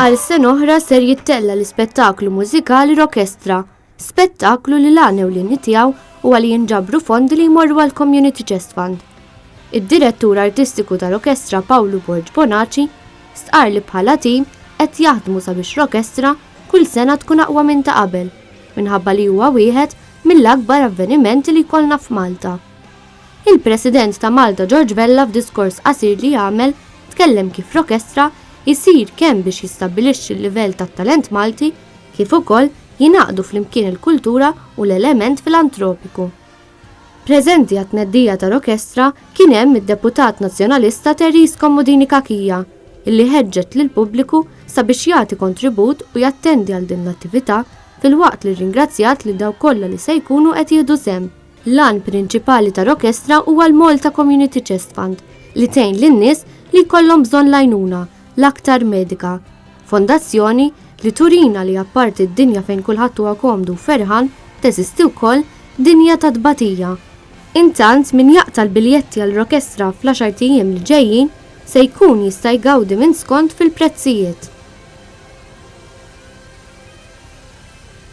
Għal sena oħra ser jittella l-ispettaklu mużikali Rockestra, spettaklu li l-għan ewlieni tiegħu huwa li jinġabru fondi li jmorru għal Community Chest Fund. Id-direttur artistiku ta' Rockestra Pawlu Borg Bonaci stqarr li bħala tim qed jaħdmu sabiex Rockestra kull sena tkun aqwa minn ta' qabel, minħabba li huwa wieħed mill-akbar avvenimenti li jkollna f'Malta. Il-President ta' Malta George Vella f'diskors qasir li għamel tkellem kif Rockestra jsir kemm biex jistabbilixxi l-livell tat-talent Malti kif ukoll jingħaqdu flimkien il-kultura u l-element filantropiku. Preżenti għat-tneddija ta' Rockestra kien hemm id-Deputat Nazzjonalista Therese Comodini Cachia illi ħeġġet lill-pubbliku sabiex jagħti kontribut u jattendi għal din l-attività filwaqt li rringrazzjat lil dawk kollha li se jkunu qed jieħdu sehem. L-għan prinċipali ta' Rockestra huwa l-Malta Community Chest Fund li tgħin lin-nies li jkollhom bżonn l-għajnuna, l-aktar medika. Fondazzjoni li turina li apparti d-dinja fejn kulħadd huwa komdu u ferħan, teżisti wkoll dinja ta' tbatija. Intant, min jaqta' l-biljetti għal Rockestra fl-għaxart ijiem li ġejjin se jkun jista' jgawdi minn skont fil-prezzijiet.